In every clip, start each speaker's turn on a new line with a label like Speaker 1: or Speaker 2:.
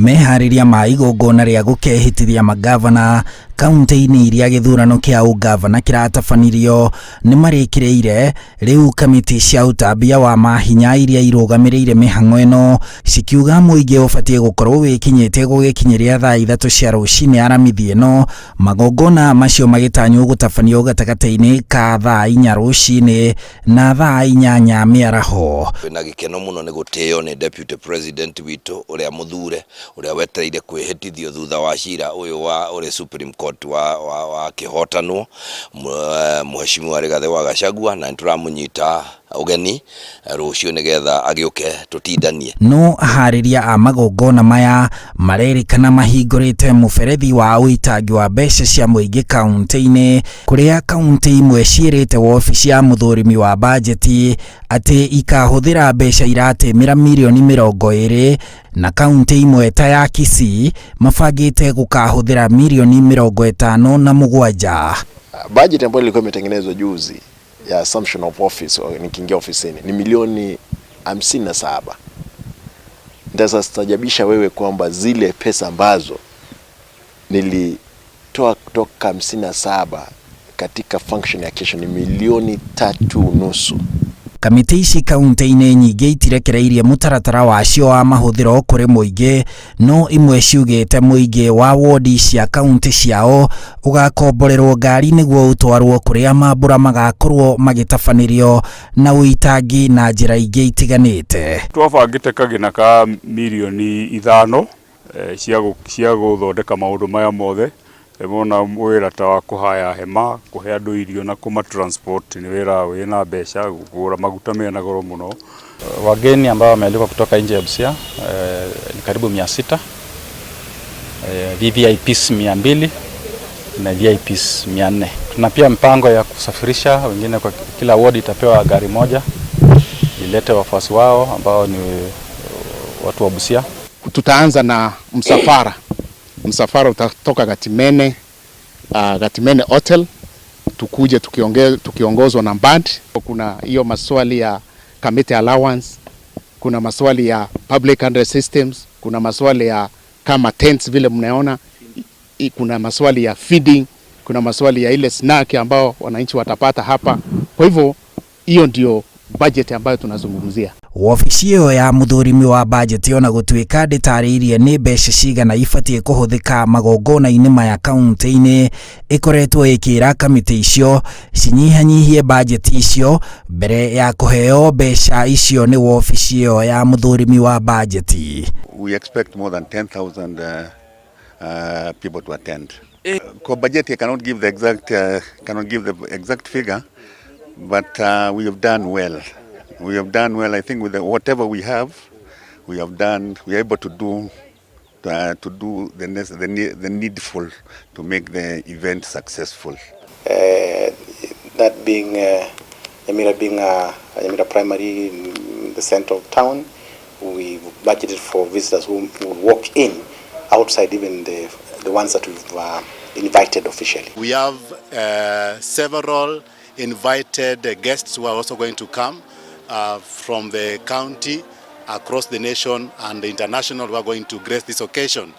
Speaker 1: Meharĩria ma igongona rĩa gũkehĩtithia mangavana kaunti-inĩ iria gĩthurano kĩa ũngavana kĩratabanirio nĩ marĩkĩrĩire. Rĩu kamĩtĩ cia ũtambia wa mahinya iria irũgamĩrĩire mĩhang'o ĩno cikiuga mũingĩ ũbatiĩ gũkorwo wĩkinyĩte gũgĩkinyĩria thaa 3 cia rũcinĩ Aramithi ĩno, magongona macio magĩtanywo gũtabanio gatagatĩ-inĩ ka thaa 4 rũcinĩ na thaa 8 mĩaraho.
Speaker 2: Twĩna gĩkeno mũno nĩ gũtĩo nĩ Deputy President witũ ũrĩa mũthure, ũrĩa wetereire kwĩhĩtithio thutha wa cira ũyũ wa ũrĩ Supreme Court wa, wa, wa kĩhotanwo, Mheshimiwa Rigathĩ wa Gachagua, na nĩtũramũnyita ũgeni rũciũ nĩgetha agĩũke tũtindanie.
Speaker 1: No aharĩria a magongona maya marerĩkana mahingũrĩte mũberethi wa ũitangi wa mbeca cia mũingĩ kaunti-inĩ, kũrĩa kaunti imwe ciĩrĩte wobici ya mũthũrimi wa bajeti atĩ ikahũthĩra mbeca iratĩmĩra mirioni 20, na kaunti imwe ta ya Kisii mabangĩte gũkahũthĩra mirioni 57.
Speaker 3: Budget ambayo ilikuwa imetengenezwa juzi ya assumption of office, nikiingia ofisini ni milioni 57. Nitastajabisha wewe kwamba zile pesa ambazo nilitoa kutoka 57 katika function ya kesho ni milioni 3.5.
Speaker 1: Kamĩtĩ ici kaunti-inĩ nyingĩ itirekereirie mũtaratara wacio wa mahũthĩro kũrĩ mũingĩ, no imwe ciugĩte mũingĩ wa wodi cia kaunti ciao ũgakomborerwo ngari nĩguo ũtwarwo kũrĩa mambũra magakorwo magĩtabanĩrio na ũitangi na njĩra ingĩ itiganĩte.
Speaker 4: Twabangĩte kagĩna ka mirioni 5 cia gũthondeka maũndũ maya mothe. Mona wĩra ta wa kũhaya hema, kũhe andũ irio na kũma transport nĩ wĩra wĩna mbeca, kũgũra maguta mena goro mũno.
Speaker 5: Wageni ambao wamealikwa kutoka nje ya Busia ni karibu 600, VVIPs 200 na VIPs 400. Tuna pia mpango ya kusafirisha wengine, kwa kila ward itapewa gari moja ilete wafuasi wao ambao ni watu wa Busia.
Speaker 6: Tutaanza na msafara. Msafara utatoka Gatimene Hotel, tukuje tukiongozwa na band. Kuna hiyo maswali ya committee allowance, kuna maswali ya public address systems, kuna maswali ya kama tents vile mnaona, kuna maswali ya feeding, kuna maswali ya ile snack ambao wananchi watapata hapa. Kwa hivyo hiyo ndio budget ambayo tunazungumzia.
Speaker 1: Wabici ĩyo ya mũthũrimi wa bajeti ona gũtuĩka ndĩtarĩirie nĩ mbeca cigana ibatiĩ kũhũthĩka magongona-inĩ maya kaunti-inĩ, ĩkoretwo ĩkĩra kamĩtĩ icio cinyihanyihie bajeti icio mbere ya kũheo mbeca icio nĩ wabici ĩyo ya mũthũrimi wa bajeti.
Speaker 7: We expect more than 10,000 people to attend. Kwa budget I cannot give the exact, cannot give the exact figure, but we have done well. We have done well. I think with whatever we have, we have done. We are able to do the needful to make the event successful.
Speaker 8: That being Nyamira being Nyamira Primary in the center of town, we budgeted for visitors who would walk in outside even the ones that we've invited officially.
Speaker 9: We have several invited guests who are also going to come from the county, across the nation and the international who are going to grace this occasion.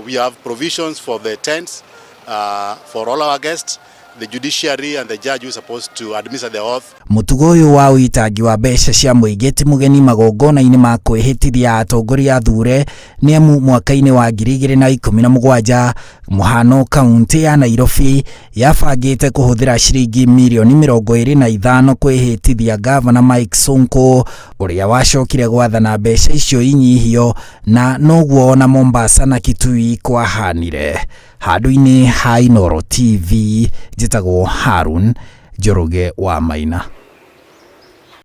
Speaker 9: We have provisions for the tents for all our guests, the judiciary and the judge who is supposed to administer the oath.
Speaker 1: Mũtugo ũyũ wa ũitangi wa mbeca cia mũingĩ ti mũgeni magongona-inĩ ma kwĩhĩtithia atongoria athure, nĩ amu mwaka-inĩ wa 2017 mũhano kaunti ya Nairobi yabangĩte kũhũthĩra ciringi mirioni 25 kwĩhĩtithia gavana Mike Sonko ũrĩa wacokire gwathana mbeca icio inyihio, na noguo ona Mombasa na Kitui kwahanire. Handũ-inĩ ha Inooro TV njĩtagwo Harun Njoroge wa Maina.